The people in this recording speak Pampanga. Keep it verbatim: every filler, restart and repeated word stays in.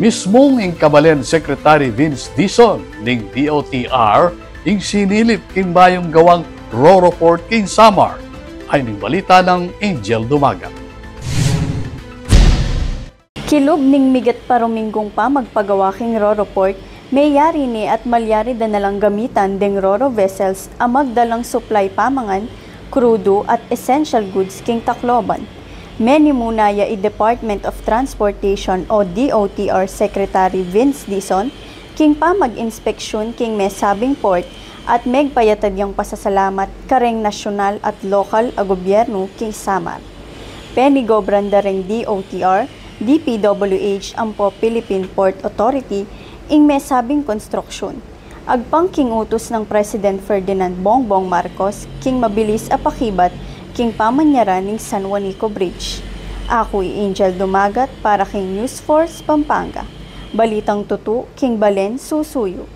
Mismung ing kabalen Secretary Vince Dizon ning D O T R ing sinilip king bayung gawang Roro Port king Samar. Ay ning balita nang Angel Dumagat. Kilub ning migat pa ruminggung pamagpagawa king Roro Port, meyari ne at malyari da na lang gamitan deng Roro vessels a magdalang supply pamangan, krudu at essential goods king Tacloban. Menimuna ya i Department of Transportation o D O T R Secretary Vince Dizon king pamag-inspeksyun king mesabing port at megpayatad yang pasasalamat kareng nasyonal at lokal a gobyernu king Samar. Penigobran da reng D O T R, D P W H ampo Philippine Port Authority ing mesabing konstruksyun. Agpang king utus nang President Ferdinand Bongbong Marcos king mabilis a pakibat king pamanyaran ning San Juanico Bridge. Aku i Angel Dumagat para king News Force Pampanga. Balitang tutu king balen susuyu.